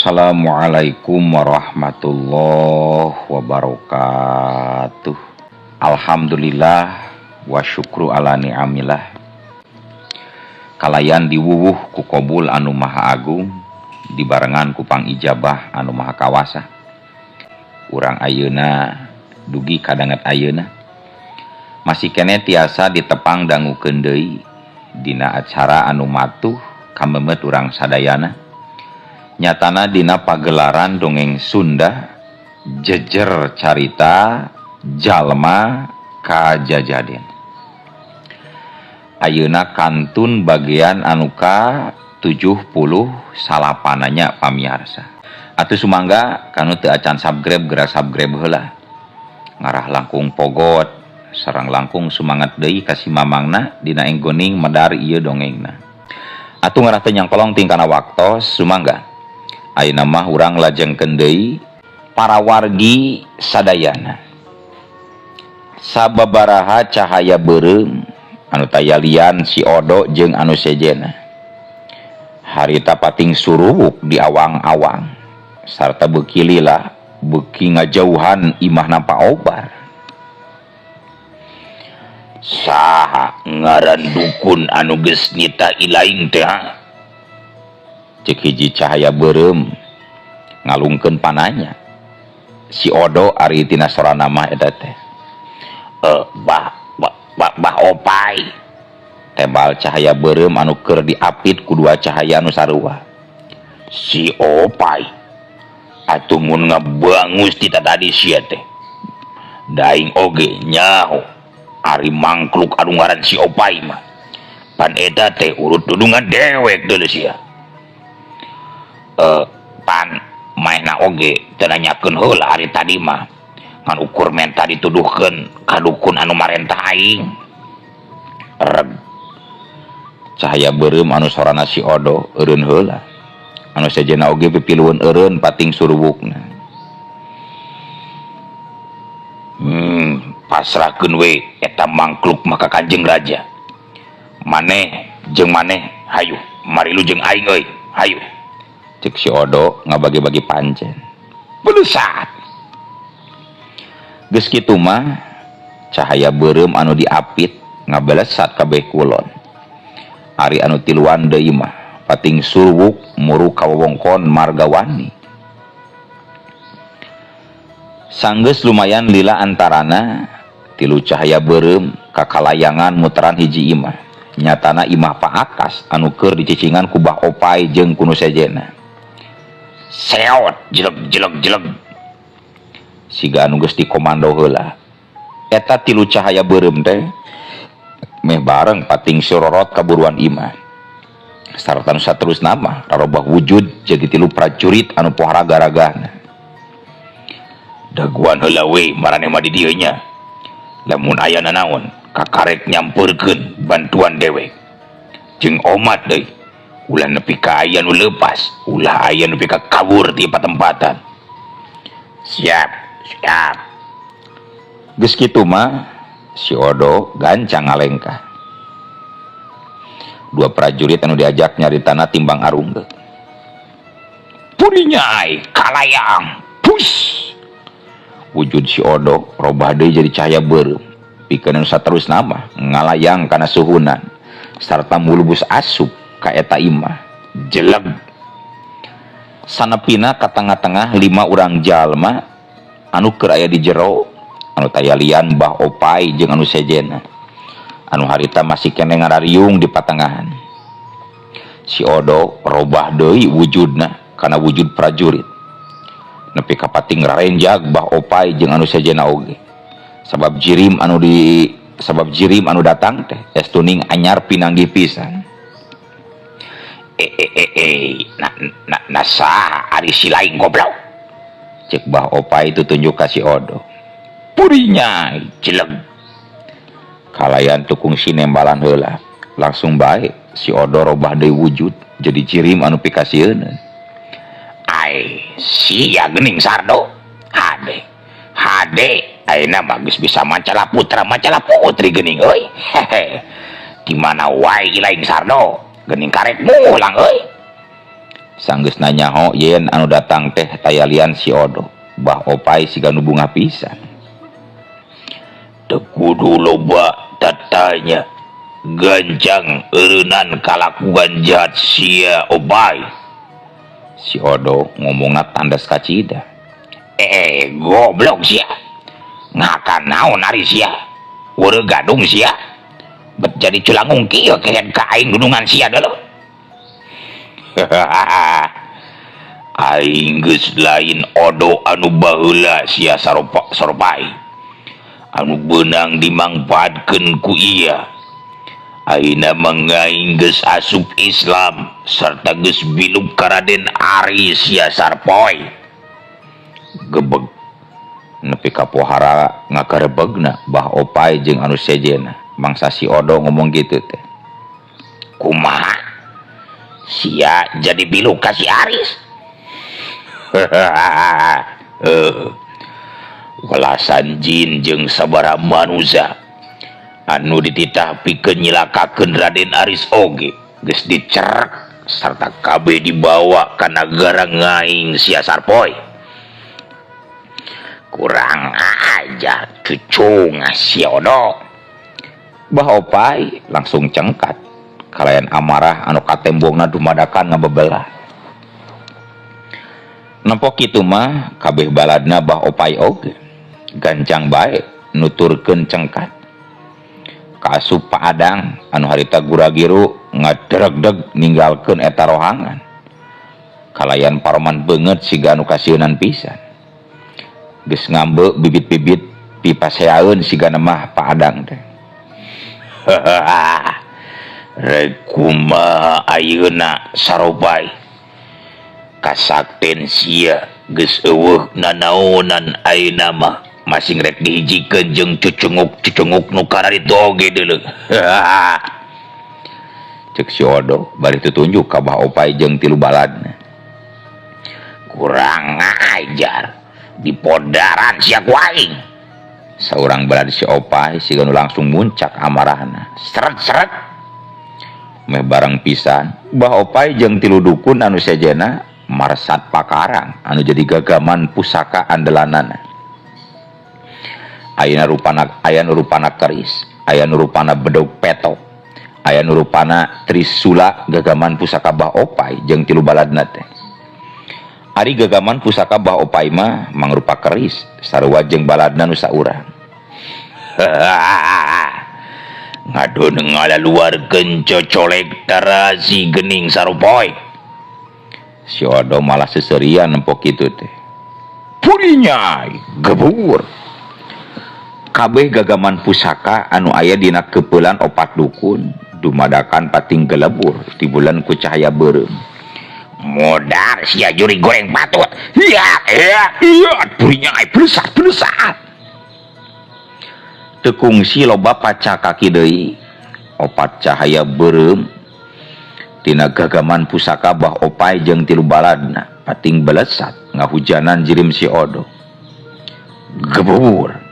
Assalamualaikum warahmatullahi wabarakatuh. Alhamdulillah wa syukru ala ni'amillah. Kalayan diwuwuh ku kobul anu maha agung, dibarengan ku pangijabah anu maha kawasa. Urang ayeuna dugi kadanget ayeuna masih kene tiasa ditepang dangukeun deui dina acara anu matuh kamemet urang sadayana. Nyatana dina pagelaran dongeng Sunda jejer carita jalma kajajaden. Ayeuna kantun bagian anu ka 79-nya pamiarsa. Atuh sumangga kanu teu acan subscribe geura subscribe heula. Ngarah langkung pogot sareng langkung sumangat deui ka si mamangna dina enggoning medar ieu dongengna. Atuh ngarah teu nyangkolong tingkana waktos sumangga. Ayeuna mah urang lajengkeun deui para wargi sadayana. Sababaraha cahaya beureum anu tayalian si Odo jeung anu sejena. Harita pating suruwuk di awang-awang sarta beuki lila beuki ngajauhan imahna Pak Obar. Saha ngaran dukun anu geus nita ilaing teh? Cek hiji cahaya beureum ngalungkeun pananya. Si Odo ari tina sorana mah eta teh. Bah bah bah, bah Opai. Tebal cahaya beureum anu keur diapit ku dua cahaya anu sarua. Si Opai atuh mun ngabangus ti tadi sia teh. Daing oge nyaho ari mangkluk anu ngaran si Opai mah. Pan eta teh urut dudungan dewek deuleu sia. Pan maehna oge teu nanyakeun heula ari tadi mah. Ngan ukur menta dituduhkeun ka dukun anu marentah aing. Reg. Cahaya beureum anu sorana si Odo eureun heula. Anu sejenna oge pipilueun eureun pating suruwukna. Pasrahkeun we eta mangkluk maka Kanjeng Raja. Maneh jeung maneh hayu marilu jeung aing euy, hayu. Cek si Odo ngabagi-bagi pancen. Belusat. Geus kitu mah cahaya beureum anu diapit ngabelesat kabeh kulon. Ari anu tiluan deui mah pating suruwuk muru ka wewengkon Margawani. Sanggeus lumayan lila antarana tilu cahaya beureum kakalayangan muteran hiji imah. Nyatana imah Pak Akas anu keur dicicingan ku Bah Opai jeung ku nu sejena. Seot jelek jelek jelek. Siga anu geus dikomando heula. Eta tilu cahaya beureum teh meh bareng pating sororot kaburuan imah. Sarta nu saterusna mah rarobah wujud jadi tilu prajurit anu pohara raga-ragana. Daguan heula we maraneh mah di dieu nya. Lamun aya nanaon kakarek nyampeurkeun bantuan dewek. Jeung omat deui. Ulah nepi ka aya nu leupas, ulah aya nepi ka kabur ti patempatan. Siap, siap. Geus kitu mah si Odo gancang ngalengkah. Dua prajurit anu diajak nyaritana timbang arungge. Purinyai kalayang, pus. Wujud si Odo robah deui jadi cahaya beureum. Pikeun anu saterusna mah ngalayang kana suhunan sarta mulubus asup ka eta imah. Jeleg. Sanepina ka tengah-tengah 5 urang jalma anu keur aya di jero anu tayalian Bah Opai jeung anu sejena. Anu harita masih kene ngarariung di patengahan. Si Odo robah deui wujudna kana wujud prajurit. Nepi ka pating rarenjag Bah Opai jeung anu sejena oge. Sabab jirim anu datang teh estuning anyar pinanggih pisan. Na saha ari si lain goblok. Cek Bah Opai itu tunjuk ka si Odo. Purinya jeleg. Kalayan tukung si nembalan heula. Langsung bae si Odo robah deui wujud jadi jirim anu pikasieun. Ai sia geuning Sardo. Hade. Hade ayeuna mah geus bisa mancala putra mancala putri geuning euy. Hehe. Di mana wae ilaing Sardo? Geuning karek mulang euy. Sanggeus nyaho yen anu datang teh taya lian si Odo. Bah Opai siga nu bungah pisan. Teu kudu loba tatanya gancang eureunnan kalakuan jahat sia Opai. Si Odo ngomongna tandas kacida. Eh, goblok sia. Ngakan naon ari sia? Weureu gadung sia. Bet jadi culangung kieu kehed ka aing dunungan sia deuleu. Aing geus lain Odo anu baheula sia saropai. Anu beunang dimangpaatkeun ku iya. Ayeuna mah aing geus asup Islam sarta geus biluk ka Raden Aris sia Sarpoy. Gebeg nepi ka pohara ngakarebegna Bah Opai jeung anu sejena. Mangsa si Odo ngomong gitu teh. Kumaha? Sia jadi biluk ka si Aris. Welasan jin jeung sabaraha manusia anu dititah pikeun nyilakakeun Raden Aris oge geus dicerek sarta kabeh dibawa ka nagara ngaing sia Sarpoy. Kurang aja cucung si Odo. Bah Opai langsung cengkat kalayan amarah anu katembongna dumadakan ngabebelah. Nempo kitu mah kabeh baladna Bah Opai oge gancang bae nuturkeun cengkat. Kaasup Paadang anu harita gura-giru ngaderegdeg ninggalkeun eta rohangan. Kalayan paroman beungeut siga anu kasieunan pisan. Geus ngambe bibit-bibit pipaseaeun siga mah Paadang teh. Rek kumaha ayeuna Saropai? Kasakten sia geus eueuh nanaonan ayeuna mah masing rek dihijikeun jeung cucunguk-cucunguk nu kararitu oge deuleu. Cek si Odo bari tutunjuk ka Bah Opai jeung tilu baladna. Kurang ajar dipodaran sia ku aing. Saurang balad si Opai siga nu langsung muncak amarahna. Seret-seret meh bareng pisan Bah Opai jeung tilu dukun anu sejena marsat pakarang anu jadi gagaman pusaka andelanana. Aya rupana, aya nu rupana keris, aya nu rupana bedog petok, aya nu rupana trisula gagaman pusaka Bah Opai jeung tilu baladna teh. Ari gagaman pusaka Bah Opai mah mangrupa keris sarua jeung baladna nu saurang. Ngadon ngalaluarkeun cocolek tarasi gening Saropoy. Si Odo malah seserian nempo kitu teh. Purinyai gebur. Kabeh gagaman pusaka anu aya dina kepeulan opat dukun dumadakan pating gelebur tibulan ku cahaya beureum. Modar sia juri goreng patut. Iya iya iya purinyai pelesat pelesat. Teu kungsi loba paca kaki deui. Opat cahaya beureum tina gagaman pusaka Bah Opai jeung tilu baladna pating belesat ngahujanan jirim si Odo. Gebur.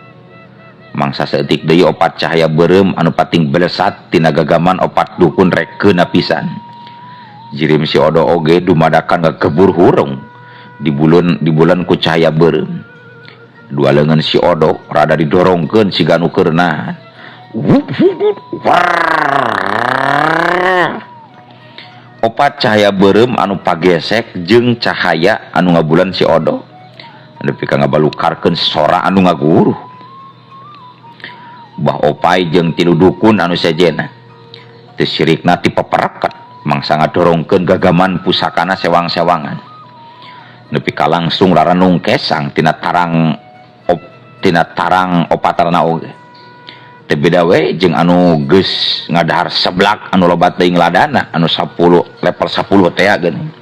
Mangsa saeutik deui opat cahaya beureum anu pating belesat tina gagaman opat dukun rek keuna pisan. Jirim si Odo oge dumadakan ngagebur hurung di bulan ku cahaya beureum. Dua leungeun si Odo rada didorongkeun siga nu keur nahan. Opat cahaya beureum anu pagesek jeung cahaya anu ngabulan si Odo nepi ka ngabalukarkeun sora anu ngaguruh. Bah Opai jeung tilu dukun anu sejena teu sirikna ti paperekat mangsa ngadorongkeun gagaman pusakana sewang-sewangan nepi ka langsung rarenung kesang tina tarang tina tarang opatarna oge. Teu beda we jeung anu geus ngadahar seblak anu loba teuing ladana anu 10 level 10 teh geuning.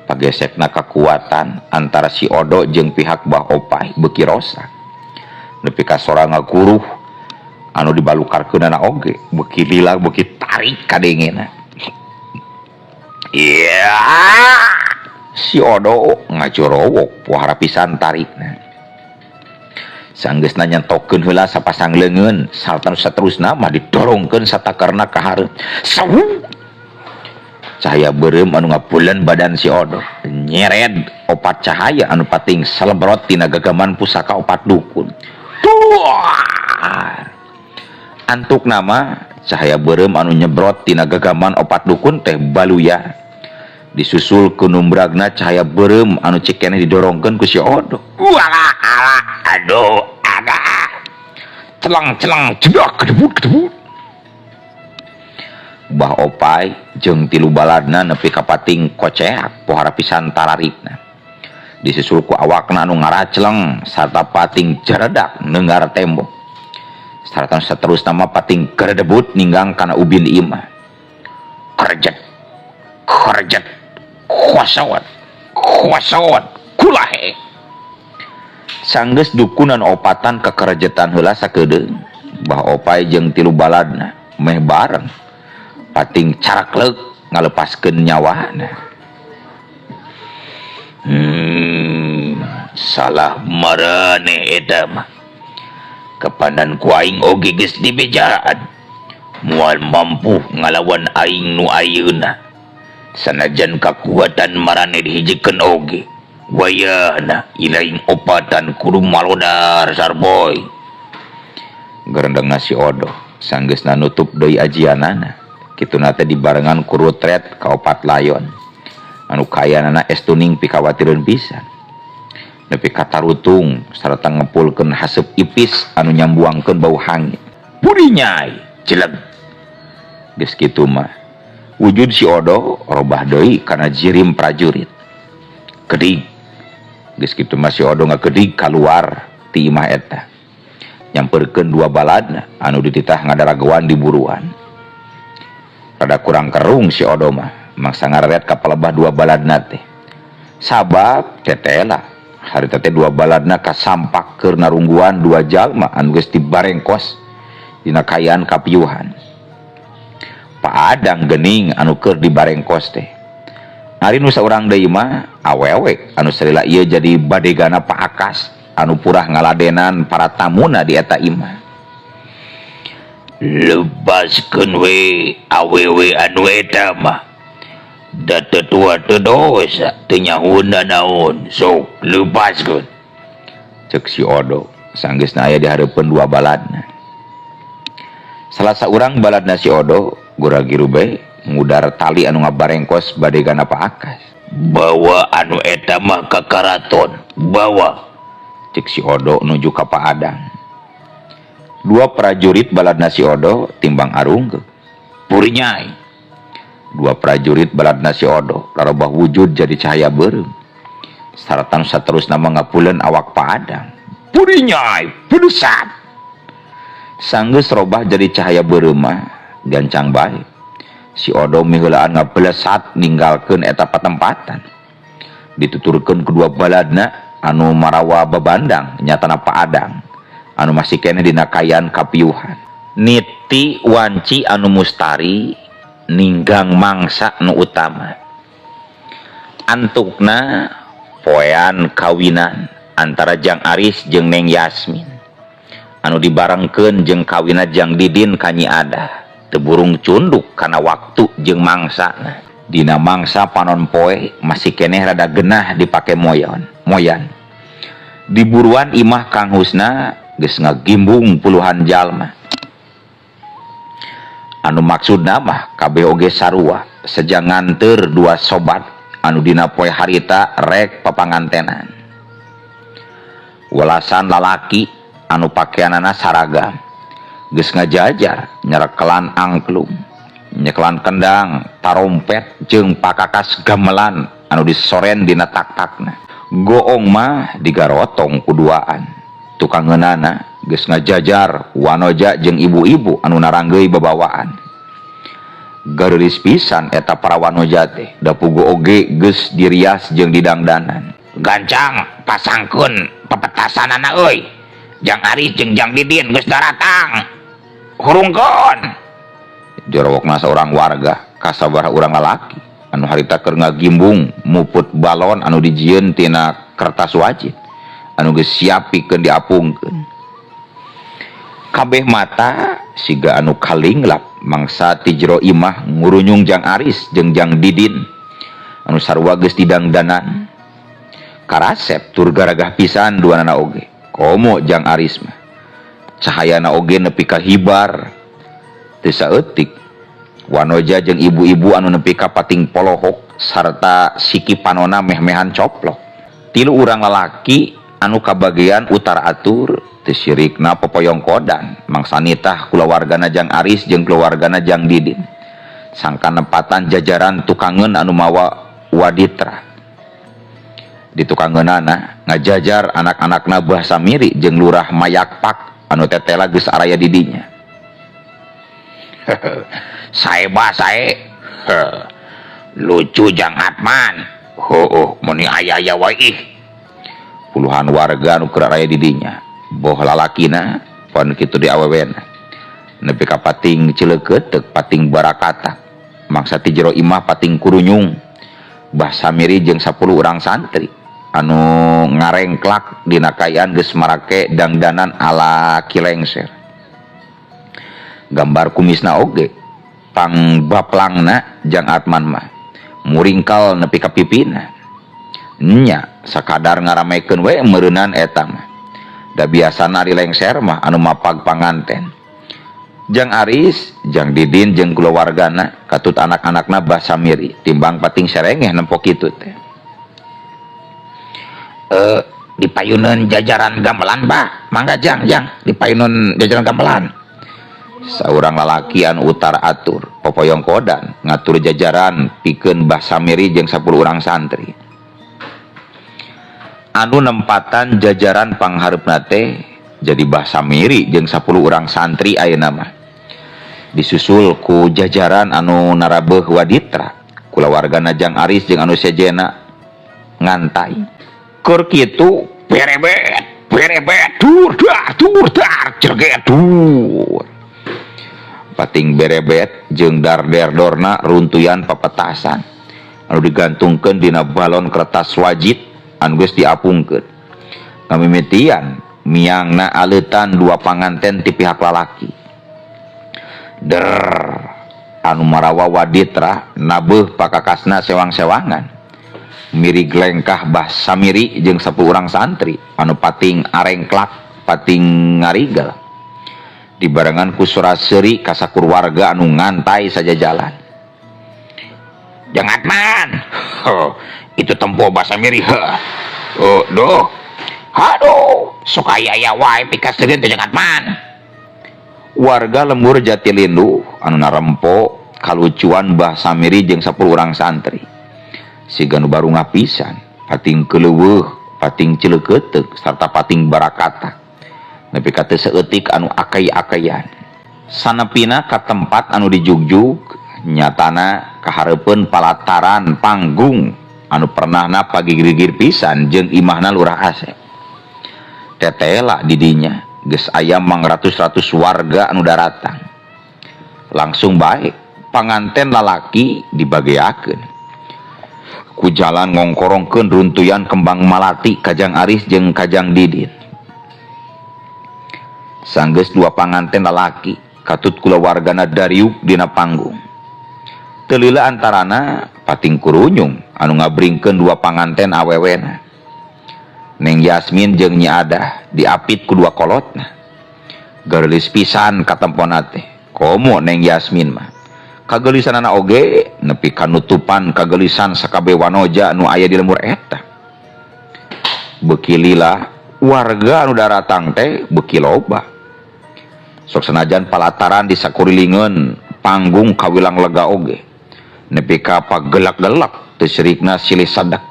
Pagesekna kekuatan antara si Odo jeung pihak Bah Opai beuki rosak nepi ka sora ngaguruh anu dibalukarkeunana oge beuki lila beuki tarik kadengena. Iya, si Odo ngajorowok pohara pisan tarikna. Sanggeusna nyentokeun heula sapasang leungeun sarta nu saterusna mah didorongkeun satakerna ka hareup. Sawu! Cahaya beureum anu ngapulen badan si Odo nyered opat cahaya anu pating salebrot tina gagaman pusaka opat dukun. Duar! Antukna mah cahaya beureum anu nyebrot tina gagaman opat dukun teh baluya disusul ku numbragna cahaya beureum anu cikeneh didorongkeun ku si Odo. Walah alah aduh aga celeng celeng jedak kedebut kedebut. Bah Opai jeung tilu baladna nepi ka pating koceak pohara pisan tararikna. Disusul ku awakna anu ngaracleng sarta pating jaredak neunggar tembok. Sarta saterusna mah pating garedebut ninggang kana ubin imah. Kerjet kerjet kuasawat kuasawat kulahe. Sanggeus dukunan opatan kekerejetan heula sakedeung. Bah Opai jeung tilu baladna meh bareng pating caraklek ngalepaskeun nyawana. Salah maraneh eta mah. Kapanan ku aing oge geus dibejaan. Moal mampu ngalawan aing nu ayeuna. Sanajan kakuatan maraneh dihijikeun oge. Wayahna ilaing opatan kudu malodar sarboy. Gerendengna si Odo sanggeusna nutup deui ajianana. Kituna teh dibarengan ku rutret ka opat layon. Anu kayanana estuning pikawatireun pisan. Nepi ka tarutung sarta ngepulkeun haseup ipis anu nyambuangkeun bau hangit. Burinyai jeleg. Geus kitu mah wujud si Odo robah deui kana jirim prajurit. Gedig. Geus kitu mah si Odo ngagedig kaluar ti imah eta. Nyamperkeun dua baladna anu dititah ngadaragoan di buruan. Rada kurang kerung si Odo mah mangsa ngareret ka palebah dua baladna teh. Sabab tetela harita teh dua baladna kasampak keur narungguan dua jalma anu geus dibarengkos dina kaayaan kapiuhan. Paadang geuning anu keur dibarengkos teh. Ari nu saurang deui mah awewe anu salila ieu jadi badegana Pak Akas anu purah ngaladenan para tamuna di eta imah. Lepaskeun we awewe anu eta mah. Da teu tua teu dosa, teu nyahoeuna naon, sok lepaskeun. Ceuk si Odo sanggeusna aya di hareupeun dua baladna. Salah saurang baladna si Odo gura-giru bae ngudar tali anu ngabarengkos badegana Pak Akas. Bawa anu eta mah ka karaton, bawa. Ceuk si Odo nuju ka Pak Adang. Dua prajurit baladna si Odo timbang arunggeuk. Purinyai. Dua prajurit baladna si Odo larobah wujud jadi cahaya beureum. Saratan saterusna mah ngapuleun awak Pak Adang. Purinyai, pudusat. Sanggeus robah jadi cahaya beureum mah gancang bae. Si Odo miheulaan ngabelesat ninggalkeun eta patempatan. Dituturkeun kedua baladna anu marawa babandang nyatana Pak Adang anu masih keneh dina kaayaan kapiuhan. Niti wanci anu mustari ninggang mangsa nu utama. Antukna poean kawinan antara Jang Aris jeung Neng Yasmin anu dibarengkeun jeung kawina Jang Didin ka Nyi Adah. Teu burung cunduk kana waktu jeung mangsana. Dina mangsa panon poe masih keneh rada genah dipake moyon, moyan. Di buruan imah Kang Husna geus ngagimbung puluhan jalma. Anu maksudna mah kabeh oge sarua seja nganteur dua sobat anu dina poe harita rek papangantenan. Welasan lalaki anu pakeanana saragam geus ngajajar nyerekelan angklung, nyekelan kendang, tarompet jeung pakakas gamelan anu disoren dina tak-takna. Goong mah digarotong kuduaan. Tukang ngeunana geus ngajajar wanoja jeung ibu-ibu anu naranggeuy babawaan. Gareulis pisan eta para wanoja teh, da pugu oge geus dirias jeung didangdanan. Gancang pasangkeun pepetasanana euy. Jang Aris jeung Jang Didin geus daratang. Hurungkeun. Jorowokna saurang warga kasabaraha urang lalaki anu harita keur ngagimbung muput balon anu dijieun tina kertas wajit Anu geus siap pikeun diapungkeun. Kabeh mata siga anu kalinglap mangsa ti jero imah ngurunyung Jang Aris jeung Jang Didin anu sarua geus didangdanan. Karasep tur garagah pisan duanana oge. Komo Jang Aris mah. Cahayana oge nepi ka hibar. Teu saeutik wanoja jeung ibu-ibu anu nepi ka pating polohok sarta siki panona meh-mehan coplok. Tilu urang lalaki anu kabagean utara atur teu sirikna popoyong kodan mangsa nitah kulawargana Jang Aris jeung keluargana Jang Didin. Sangkan nempatan jajaran tukangeun anu mawa waditra. Di tukangeunana ngajajar anak-anakna Bah Samiri jeung Lurah Mayakpak anu tetela geus araya di dinya. Sae bah sae. Lucu Jang Atman. Heueuh meuni aya-aya wae ih. Puluhan warga anu keur araya di dinya. Boh lalakina pon kitu di awewena. Nepi ka pating cileukeuteup pating barakata. Mangsa ti jero imah pating kurunyung. Bah Samiri jeung 10 urang santri anu ngarengklak dina kaayaan geus marake dangdanan ala Ki Lengser. Gambar kumisna oge pangbaplangna Jang Atman mah muringkal nepi ka pipina. Nya sakadar ngaramekeun we meureunan eta mah. Da biasana ari lengser mah anu mapag panganten. Jang Aris, Jang Didin jeung kulawargana katut anak-anakna Bah Samiri timbang pating serengeh nempo kitu teh. Dipayuneun jajaran gamelan bah, mangga jang jang dipayuneun jajaran gamelan. Saurang lalaki anu utara atur popoyong kodan ngatur jajaran pikeun Bah Samiri jeung 10 urang santri. Anu nempatan jajaran panghareupna teh jadi Bah Samiri jeung 10 urang santri ayeuna mah. Disusul ku jajaran anu narabeuh waditra kulawargana Jang Aris jeung anu sejena ngantai. Keur kitu berebet berebet dur dar dur dar cerget dur. Pating berebet jeung dar-der-dorna runtuyan papetasan anu digantungkeun dina balon kertas wajit anu geus diapungkeun. Ngamimitian miangna aleutan dua panganten ti pihak lalaki. Der anu marawa waditra nabeuh pakakasna sewang-sewangan. Mirig lengkah Bah Samiri jeung 10 urang santri anu pating arengklak pating ngarigal. Dibarengan ku sora-seuri kasakur warga anu ngantai saja jalan. Jang Atman, oh, itu tempo Bah Samiri. Heh. Oh, doh. Aduh, sok aya-aya wae pikaseurieun teh Jang Atman. Warga lembur Jatilindu anu narempo kalucuan Bah Samiri jeung 10 urang santri. Siga nu baru ngapisan, pating keleuweuh, pating cileukeuteup sarta pating barakata. Nepi ka teu saeutik anu akay-akayan. Sanepina ka tempat anu dijugjug nyatana kahareupeun palataran panggung anu pernahna pagigir-gigir pisan jeung imahna Lurah Asep. Tetela didinya geus aya mangratus-ratus warga anu daratang. Langsung bae panganten lalaki dibageakeun. Ku jalan ngongkorongkeun runtuyan kembang malati Kajang Aris jeung Kajang Didin. Sanggeus dua panganten lalaki katut kulawargana dariuk dina panggung. Teu lila antarana pating kurunyung anu ngabringkeun dua panganten awewena. Neng Yasmin jeung Nyi Adah diapit ku dua kolotna. Gareulis pisan katempona teh. Komo Neng Yasmin mah. Kageulisanana oge nepi kanutupan kageulisan sakabeh wanoja nu aya di lembur eta. Beuki lila warga anu daratang teh beuki loba. Sok senajan palataran disakurilingeun panggung kawilang lega oge. Nepi ka pagelak-gelak teu sirikna silih sadak.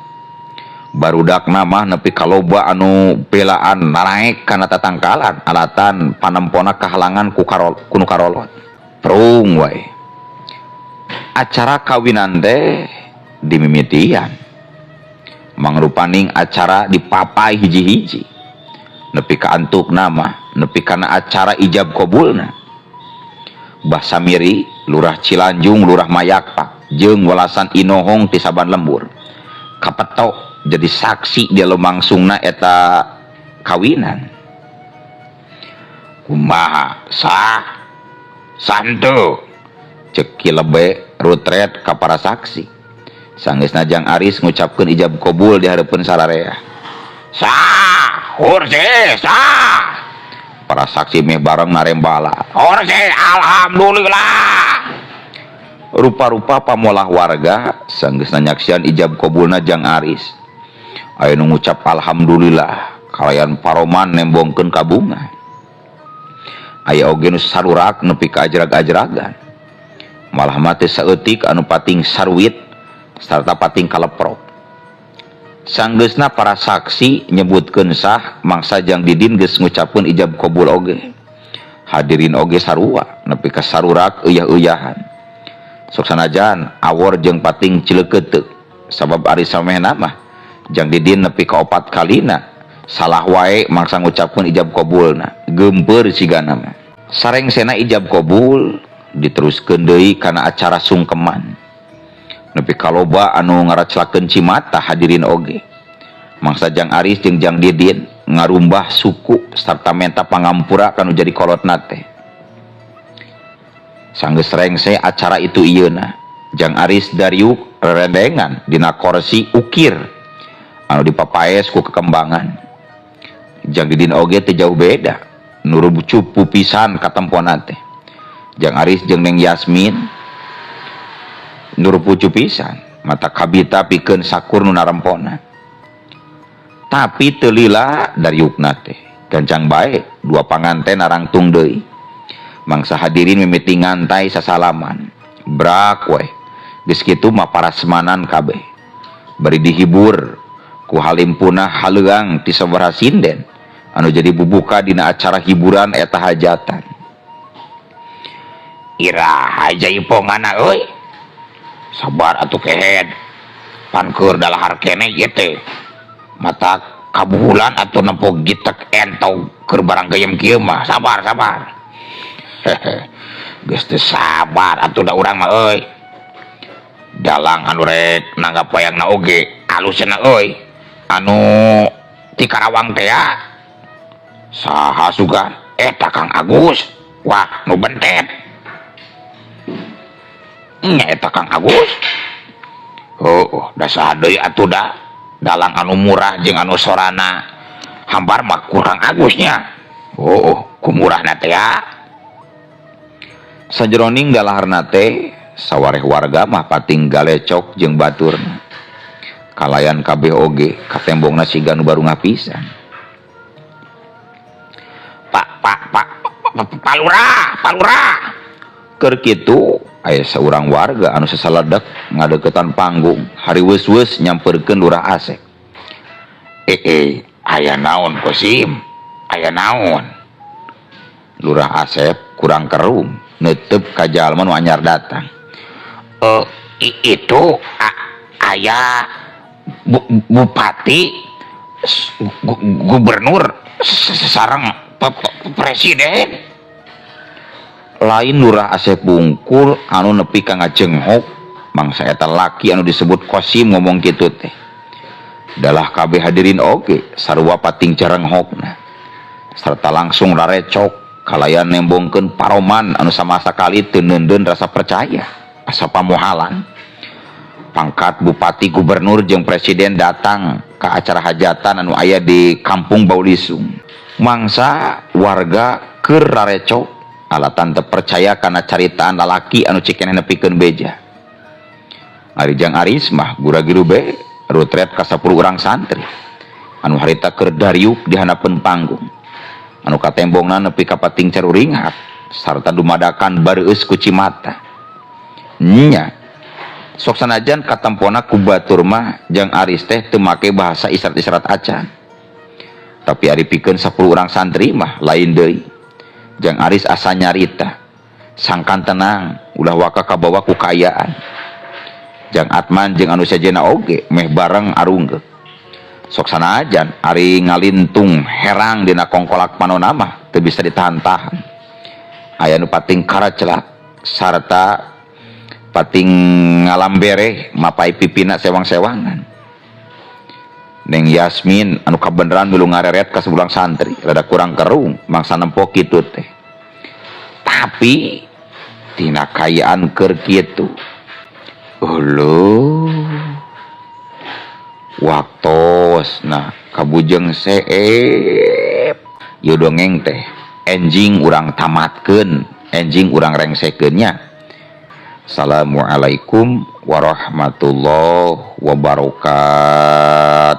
Barudakna mah nepi ka loba anu belaan naraek kana tatangkalan alatan panempona kahalangan ku kunu karolot. Prung wae. Acara kawinan teh dimimitian. Mangrupaning acara dipapai hiji-hiji. Nepi ka antukna mah nepi kana acara ijab qabulna. Bah Samiri, Lurah Cilanjung, Lurah Mayakpak jeung walasan Inohong ti saban lembur. Kapetok jadi saksi dia lumangsungna eta kawinan. Kumaha sah santu cek Ki Lebe rutret ka para saksi. Sanggeusna Jang Aris ngucapkeun ijab kabul di hareupeun sararea. Sah, hurse, sah. Para saksi meh bareng narembala. Hurse, alhamdulillah. Rupa-rupa pamolah warga sanggeusna nyaksian ijab kabulna Jang Aris. Aya nu ngucap alhamdulillah kalayan paroman nembongkeun kabunga. Aya oge nu sarurak nepi ka ajrag-ajragan. Malah mah teu saeutik anu pating saruit sarta pating kaleprok. Sanggeusna para saksi nyebutkeun sah mangsa Jang Didin geus ngucapkeun ijab kabul oge. Hadirin oge sarua nepi ka sarurak euy-euyahan. Sok sanajan awor jeung pating cileukeuteuh sabab ari samehna mah Jang Didin nepi ka opat kalina salah wae mangsa ngucapkeun ijab kabulna geumpeur sigana mah. Sarengsena ijab kabul diteruskeun deui kana acara sungkeman. Nepi ka loba anu ngaraclakeun cimata hadirin oge. Mangsa Jang Aris jeung Jang Didin ngarumbah suku sarta menta pangampura kanu jadi kolotna teh. Sanggeus rengse acara itu ieuna, Jang Aris dariuk rerendengan dina korsi ukir anu dipapaes ku kekembangan. Jang Didin oge teu jauh beda, nurub cupu pisan katempona teh. Jang Aris jeung Neng Yasmin nurupucu pisan, mata kabita pikeun sakur nu narempona. Tapi teu lila dariukna teh, gancang bae dua panganten narangtung deui. Mangsa hadirin mimiti ngantai sasalaman. Brak we. Geus kitu mah parasmanan kabeh. Bari dihibur ku halimpunah haleuang ti sabaraha sinden anu jadi bubuka dina acara hiburan eta hajatan. Iraha jaipongana euy. Sabar atuh kehed. Pan keur dalahar keneh ieu teh. Mata kabuhulan atuh nempo gitek entog keur barang geuyeum kieu mah. Sabar, sabar. Hehe. Geus teu sabar atuh da urang mah euy. Dalang anu rek nanggap wayangna oge alusna euy. Anu ti Karawang teh ya. Saha sugan? Eta Kang Agus. Wah, nu bentet. Nya eta Kang Agus. Heuh, da saha deui atuh da dalang anu murah jeung anu sorana hambar mah ku Kang Agusnya. Heuh, ku murahna teh ya. Sajeroning dalaharna teh sawareh warga mah pating galecok jeung baturna. Kalayan kabeh oge katembongna siga nu baru ngapisan. Pak, pak, pak, pak, pak, Lurah, Pak Lurah. Keur kitu aya saurang warga anu sasaledek ngadeukeutan panggung hariweus-weus nyamperkeun Lurah Asep. Aya naon Kosim? Aya naon? Lurah Asep kurang kerung neuteup ka jalma nu anyar datang. Itu aya bupati, gubernur, sareng presiden. Lain Lurah Asep bungkul anu nepi ka ngajenghok mangsa eta laki anu disebut Kosim ngomong kitu teh. Dalah kabeh hadirin oge sarua pating cerenghokna. Serta langsung rarecok kalayan nembongkeun paroman anu sama sakali teu neundeun rasa percaya asa pamohalan. Pangkat bupati, gubernur jeung presiden datang ka acara hajatan anu aya di kampung Baulisung. Mangsa warga keur rarecok alatan teu percaya kana caritaan lalaki anu cikeneh nepikeun beja. Ari Jang Aris mah gura-giru be rutret ka 10 urang santri anu harita keur dariuk di handapeun panggung. Anu katembongna nepi ka pating caruringhat sarta dumadakan bareueus ku cimata. Nya sok sanajan katempona ku batur mah Jang Aris teh teu make bahasa isyarat-isyarat acan. Tapi ari pikeun 10 urang santri mah lain deui. Jang Aris asa nyarita, sangkan tenang, ulah waka kabawa ku kaayaan. Jang Atman jeung anu sejenna oge meh bareng arunggeuk. Sok sanajan ari ngalintung herang dina kongkolak panona mah teu bisa ditahan-tahan. Aya nu pating karacelak sarta pating ngalambereh mapai pipina sewang-sewangan. Neng Yasmin anu kabeneran milu ngareret ka sebulang santri rada kurang kerung mangsa nempo kitu teh. Tapi tina kaayaan keur kitu. Uluh. Waktosna kabujeng seep. Ieu dongeng teh enjing urang tamatkeun, enjing urang rengsekeun nya. Assalamualaikum warahmatullahi wabarakatuh.